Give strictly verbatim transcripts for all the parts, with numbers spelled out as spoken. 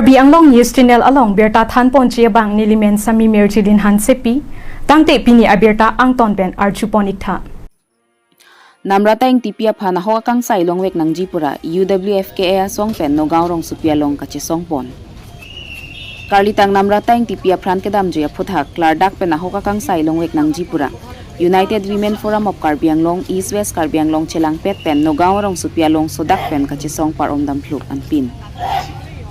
Karbi Anglong News Channel along birta thanponji abang nelimen Sami Mirjilin Hansepi, tangte pini abirta angton pen arjupon iktha. Namrata Engtipi aphan ahok akangsai longvek nangji pura U W F K A asong pen Nagaon rongsopi along kachesongpon. Karlitang Namrata Engtipi apran kedamji aphuthak klardak pen ahok akangsai longvek nangji pura United Women Forum of Karbi Anglong, East West Karbi Anglong chelangpet pen Nagaon rongsopi along sodak pen kachesong par-om damphlu anpin.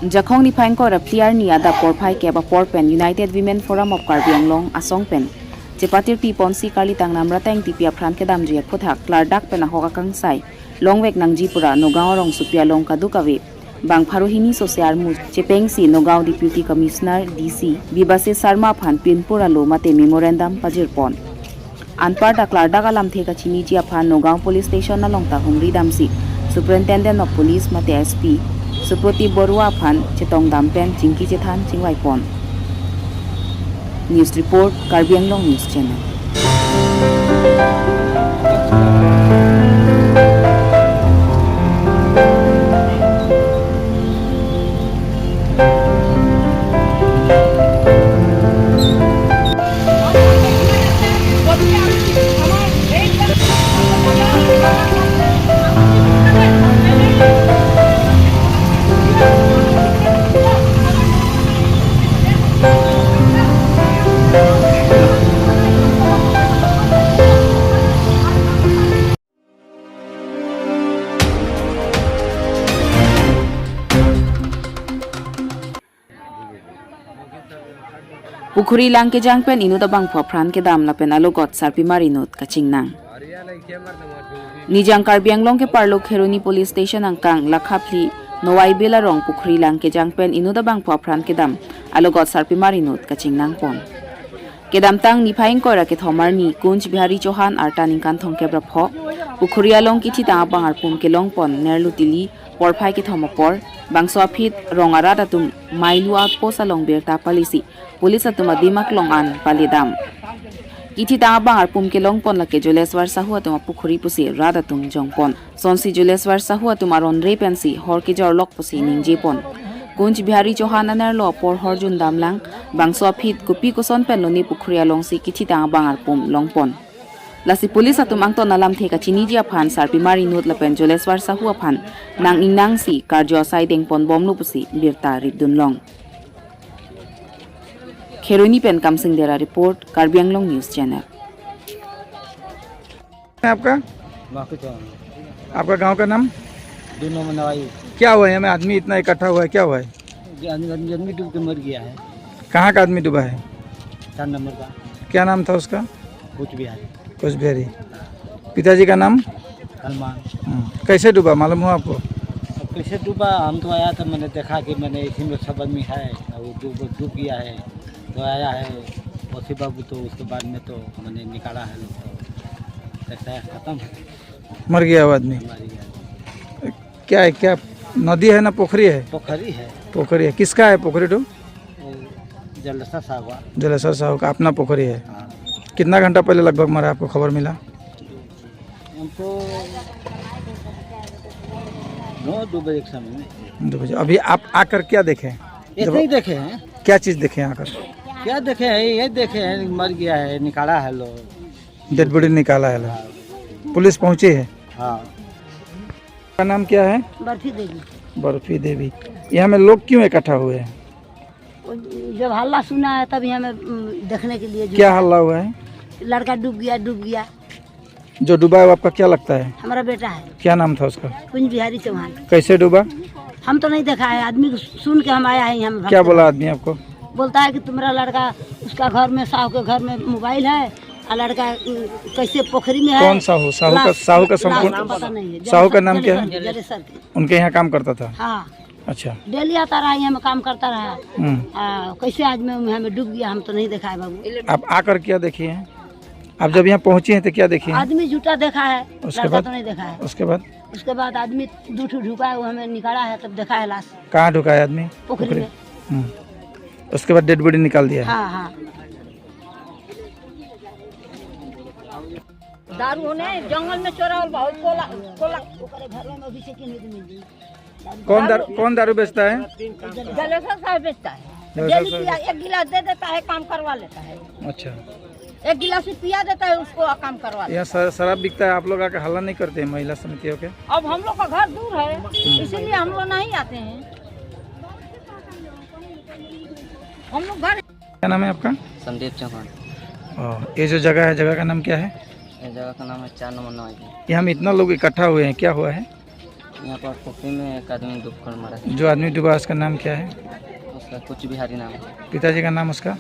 Jakhong niphai ingkoi ra phli arni adap porphai kep apor pen United Women Forum of Karbi Anglong asong pen chepatirpi ponsi karlitang Namrata Engtipi apran kedamji aphuthak klardak pen ahok akangsai longvek nangji pura Nagaon rongsopi along kadokave bang pharo hini sose armu chepengsi Nagaon Deputy Commissioner D C Bibase Sarma aphan pinpur alo mate memorandum pajirpon. Anparta klardak alamthe kachiniji aphan Nagaon Police Station along ta humri damsi Superintendent of Police mate S P Suprotip Barua aphan chetongdam pen chingki chethan chingvaipon. News report, Karbi Anglong News Channel. Pukhuri lang kejang pen inut abangphu apran kedam lapen alogot sarpimar inut kachingnang. Nijang Karbi Anglong keparlo Kheroni Police Station angkang lakha phli Nowai Bill arong pukhuri lang kejang pen inut abangphu apran kedam alogot sarpimar inut kachingnangpon. Kedamtang niphai ingkoi ra kethom arni Kunj Bihari Chauhan arta ningkan thomkep ra pho pukhuri along kithitang abang arpum kelongpon nerlu tili porphai kethom apor bangso aphi rong arat atum Mailu outpost along birta palisi police atum adim aklong an paledam. Kithitang abang arpum kelongpon lake Joleswar Sahu atum apukhuri pusi rat atum jongpon. Sonsi Joleswar Sahu atum aron re pensi hor kejorlok pusi ningjepon. Kunj Bihari Chauhan anerlo apor hor jundamlang, bangso aphi kopi koson pen lone pukhuri alongsi kithitang abang arpum longpon. Lasi police atum angton alamthe kachiniji aphan sarpimar inut lapen Joleswar Sahu aphan nang-ingnangsi karjo asai dengponbomlo pusi birta ripdunlong. Kheroni pen Kamsing Dera report, Karbi Anglong News Channel. आपका? बाकी तो आपका गांव का नाम? दो नंबर नवाई। क्या हुआ है, यहाँ में आदमी इतना इकट्ठा हुआ है, क्या हुआ है? ये आदमी, आदमी, आदमी डूब के मर गया है। कहाँ का आदमी डूबा है? चार नंबर का। क्या नाम था उसका? कुछ भी है। कुछ भी है। पिताजी का नाम? हनुमान। हम्म। कैसे डूबा, मालूम हुआ आपको? अब कैसे डूबा, हम तो आया था, मैंने देखा कि मैंने इसी में सब आदमी है, और वो डूब, डूब गया है, तो आया है ओसी बाबू, तो उसके बाद में तो मैंने निकाला है लोग, तो ऐसा है, खत्म है। मर गया वो आदमी? मर गया। क्या है, क्या नदी है ना पोखरी है? पोखरी है। पोखरी है। किसका है पोखरी तो? वो जलेसर साहू का। जलेसर साहू का अपना पोखरी है। हाँ। कितना घंटा पहले लगभग मरा, आपको खबर मिला? हमको नौ, दो बजे के समय में। दो बजे। अभी आप आकर क्या देखे? ये जब नहीं देखे हैं। क्या चीज देखे आकर? क्या देखे हैं? ये देखे हैं, मर गया है, निकाला है लोग। डेड बॉडी निकाला है लोग। हाँ। पुलिस पहुंची है? हाँ। का नाम क्या है? बर्फी देवी। बर्फी देवी। यहाँ में लोग क्यों इकट्ठा हुए हैं? वो जब हल्ला सुना है, तब यहाँ में, उम, देखने के लिए जुटा। क्या हल्ला हुआ है? लड़का डूब गया, डूब गया। जो डूबा है, वो आपका क्या लगता है? हमारा बेटा है। क्या नाम था उसका? कुंज बिहारी चौहान। कैसे डूबा? हम तो नहीं देखा है, आदमी को सुन के हम आया है यहाँ में क्या भागते बोला हुए। आदमी आपको? बोलता है कि तुम्हारा लड़का, उसका घर में, साहू के घर में मोबाइल है, और लड़का, उम, कैसे पोखरी में है। कौन साहू? साहू का, लाश, साहू का लाश संपूर्ण, पता नहीं है। साहू का नाम क्या है? जलेसर, जलेसर के। उनके यहाँ काम करता था? हाँ। अच्छा। डेली आता रहा, यहाँ में काम करता रहा। हम्म। आ, कैसे आज में, यहाँ में डूब गया, हम तो नहीं देखा है बाबू। आप आकर क्या देखे हैं? आप जब यहाँ पहुँचे हैं तो क्या देखे हैं? आदमी जुटा देखा है, उसके लड़का बाद? तो नहीं देखा है। उसके बाद? उसके बाद आदमी दो ठो ढुका है, वो हमें निकाला है, तब देखा है लाश। कहाँ ढुका है आदमी? पोखरी पोखरी। में। हम्म। उसके बाद डेड बॉडी निकाल दिया है? हाँ, हाँ। दारू होने जंगल में चोरा और बहुत कोला, कोला। ओकरे घर में अभी से किन्हीं दिन मिल गई। कौन दारू, कौन दारू बेचता है? जलेसर साहब बेचता है। जलेसर डेली साहब। पिया, एक गिलास दे देता है, काम करवा लेता है। अच्छा। एक गिलास ही पिया देता है उसको, काम करवा लेता है। यहाँ शर-, शराब बिकता है, आप लोग आके हल्ला नहीं करते हैं महिला समितियों के? अब हम लोग का घर दूर है, इसीलिए हम लोग नहीं आते हैं। हम लोग घर क्या नाम है आपका? संदीप चौहान। और ये जो जगह है, जगह का नाम क्या है? ये जगह का नाम है चार नंबर नवाई। यहाँ में इतना लोग इकट्ठा हुए हैं, क्या हुआ है? यहाँ पर पुखरी में एक आदमी डूब कर मरा है। जो आदमी डूबा, उसका नाम क्या है? उसका कुछ बिहारी नाम है। पिताजी का नाम उसका?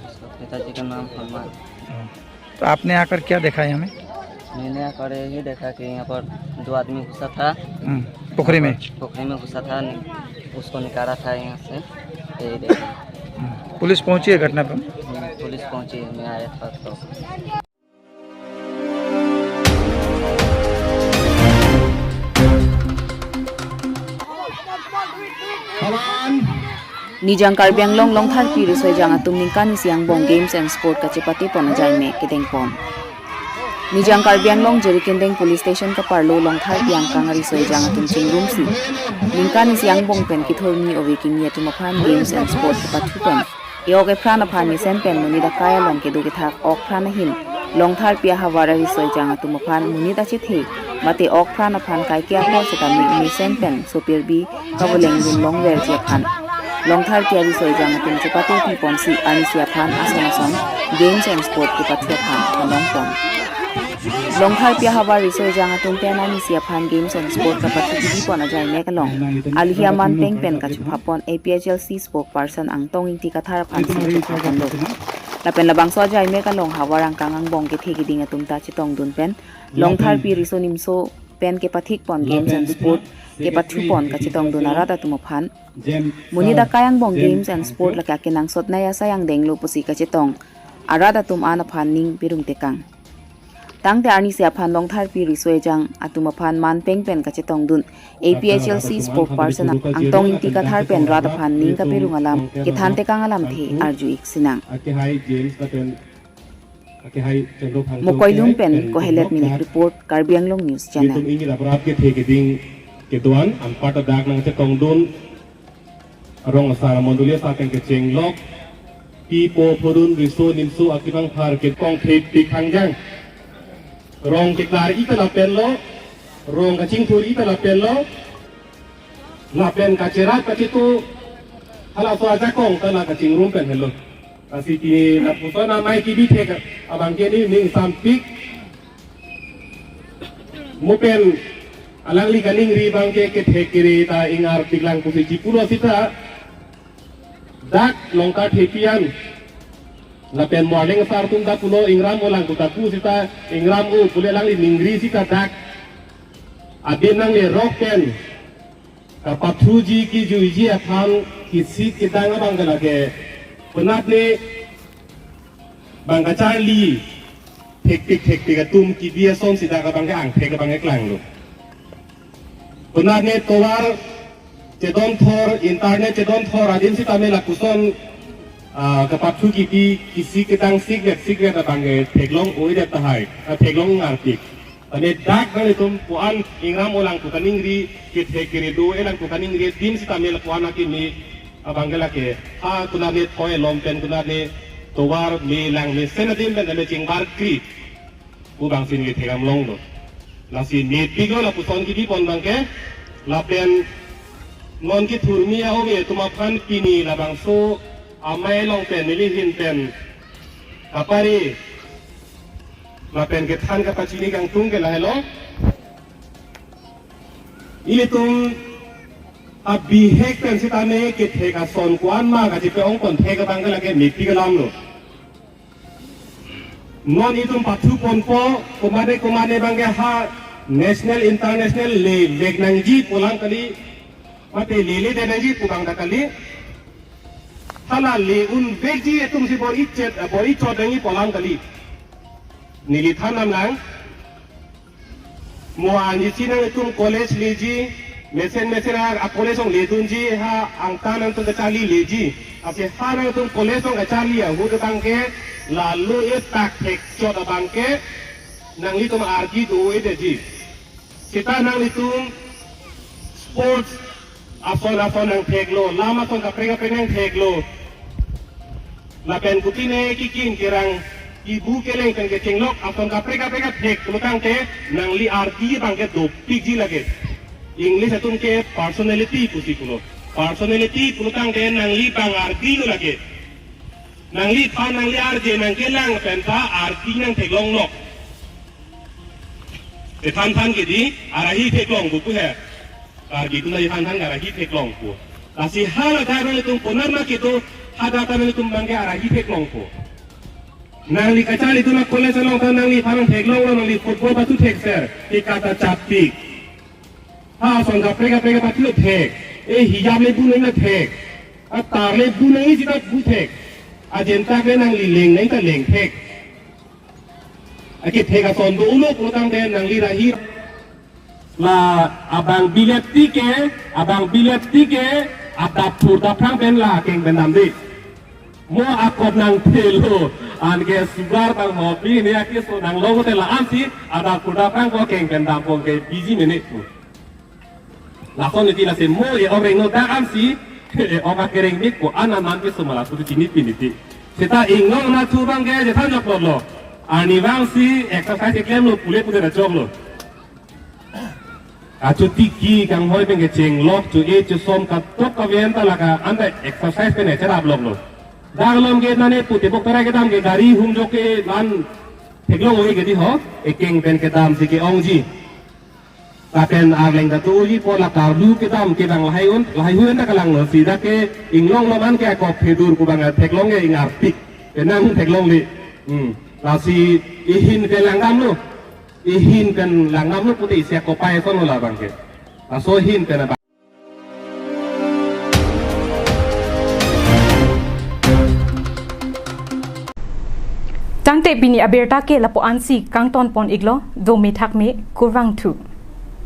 उसका पिताजी का नाम हनुमान। हाँ। तो आपने आकर क्या देखा यहाँ में? मैंने आकर यही देखा कि यहाँ पर दो आदमी घुसा था। हम्म, पुखरी में? पुखरी में घुसा था, नि-, उसको निकाला था यहाँ से, यही देखा। हम्म, पुलिस पहुंची है घटना पर? हम्म, पुलिस पहुंची, मैं आया था तो। Nijang Karbi Anglong Longtharpi Risoijang atum ningkan isi angbong Games and Sport kachepate pon ajaime kedeng pon. Nijang Karbi Anglong Jirikindeng Police Station kaparlo Longtharpi angkang arisoijang atum chingrumsi ningkan isi angbong pen kethurmi ove kimi atum aphan Games and Sport kepathu pen e-ok epran aphan mesen pen monit akai along kedo kethak ok pran ahin Longtharpi ahavar arisoijang atum aphan monit achethe mate ok pran aphan kaike apor setame mesen pen sopirbi kavoleng dunlong verji aphan Longtharpi arisoijang atum chepate pi ponsi arnisi aphan ason ason Games and Sport kepathu aphan thanlong pon. Longtharpi ahavar risoijang atum pen arnisi aphan Games and Sport kepathu kebi pon ajaime along alihi aman peng pen kachepha pon A P H L C spokesperson Angtong Ingti Kathar aphansi chepha ponlo. Lapen labangso ajaime along havar angkang angbong kethe keding atum ta chetongdun pen Longtharpi riso nimso pen kepathik pon Games and Sport kepathu pon kachetongdun arat atum aphan monit akai angbong Games and Sport lake akenangsot nai asai angdenglo pusi kachetong arat atum an aphan ning pirung tekang. Tangte arnisi aphan Longtharpi risoijang atum aphan man peng pen kachetongdun A P H L C spokesperson Angtong Ingti Kathar pen rat aphan ning kapirung alam kethan tekang alamthe arju-ik sinang. Akehai James lapen akehai Chandra Phangcho Mokoilum pen Kohelet Minik report, Karbi Anglong News Channel. Itum ingit aprap kethe keding kedo-an anparta dak nangchetongdun arong asar mondoli asar pen kechenglok pipo phurun riso nimso akibang phar ke kong thepik hangjang. Rong keklar-i ta lapen lo, rong kachingthur-i ta lapen lo, lapen kacherap kachitu halaso ajakong ta la kachingrum pen helo. Lasi pini lapuson amei kebi thek abangke ne ning sampik. Mo pen alangli kaningri abangke kethek kere ta ingarpik lang pusi chipulo sita dak Longkar Thepi an lapen Morleng asar atum ta pulo ingram-o lang puta pu sita ingram-o pule alangli ningri sita dak adim nanglerok pen kapathuji kijuiji aphan kisik kedang abangke lake penat ne bang kacharli thektik thektik atum kebi ason sita abangke angthek abangke klanglo. Penat ne tovar chedon thor, internet chedon thor adim sitame lapuson, ah, kapathu kebi kisik kedang sikret sikret abangke theklong-o-edet tahai, ah, theklong ngarpik. Tame dak nanglitum puan ingram-o lang pu kaningri, kethek kere do-e lang pu kaningri adim sitame lapuan akimi abangke lake ha kunane thoi lom pen kunane tovar me lang mesen adim pen tame chingbarkri pu abangsi neli thekdam longlo. Lasi mepiklo lapuson kebi pon abangke lapen non kethurmi a-ove atum aphan pini labangso amei along pen neli ahin pen kapare lapen kethan kapachini kangtung ke lahelo. Ilitum abihek pen sitame kethek ason ko-an ma kachepe-ong pon thek abangke lake mepik alamlo. Non itum pathu ponpo, komatne komatne abangke ha national international le vek nangji pu alam kali, mate lele det nangji pu abang ta kali. Hala le unvekji atumsi bor-i chet, bor-i chot nangji pu alam kali. Neli than nam lang. Mo anisi nangtum college leji, mesen mesen a, a college along ledunji, ha angtan nangtum kacharli leji. Lasi ha nangtum college along kacharli ahut abangke, lalo e tak thek chot abangke, nanglitum argi do-edetji. Sita nanglitum sports Ason ason nangtheklo, lam ason kaprek kaprek nangtheklo. Lapen kopine kekim kerang, kebu keleng pen kechenglok ason kaprek kaprek thek pulotangte nangli ardi abang ke dopikji lake. English atum ke personality pusi pulo. Personality pulotangte nangli abang ardi lo lake. Nangliphan nangli arje nangkelang penta ardi nangtheklonglok. Chethan than ke dei, arahi theklong pu he. Karbi atum ta chethan than ke arahi theklong pu. Lasi hala ta nanglitum ponar ma kedo, hadak ta nanglitum abang ke arahi theklong pu. Nangli kacharli atum college along ta nangliphan theklonglo, nangli football pathu thekser, ke kata chapik. Ha, ason kaprek kaprek pathu thek. E, hijab le bu nangji thek. Atar le bu nangji sita bu thek. Ajentak le nangli leng nangji ta leng thek. Akethek ason do ulo pulotangte nangli rahi. La abang bilet tike, abang bilet tike, adap thur dap thrang pen la keng pen damde. Mo akop nangthelo, anke sugar tang hopi ne akeso nanglo te la-ansi, adap thur dap thrang ko keng pen dam kong ke busy mene pu. Lason niti lasi mo e-ok rengno dak ansi, e-ok akereng mik ko an an man keso ma laso chinipin niti. Seta inglong na thu abang ke chethan joklo. Arnivangsi exercise keklemlo pule pule na choklo. Achu tiki kanghoi pen kechenglok chu e chu som katok kaven ta lake anta exercise pen echeraploklo. Dak along ke nane pute bok perai kedam ke gari humjok ke man theklong oi ke dei ho, ekeng pen kedamsi ke-ongji. Lapen arleng ta tu uji po la karlu kedam ke abang lahai un, lahai hu un ta kalanglo, sita ke inglong lo man ke akop thedur pu abang theklong ke ingarpik. Penang theklongle. Hmm. Lasi ihin pen langdamlo. Ihin pen langdamlo pute isi akopai ason lo la abang ke. Laso ihin pen abang. Tangte pini abirta ke lapu-ansi kangton pon iklo, dome thakme, kurvangthu.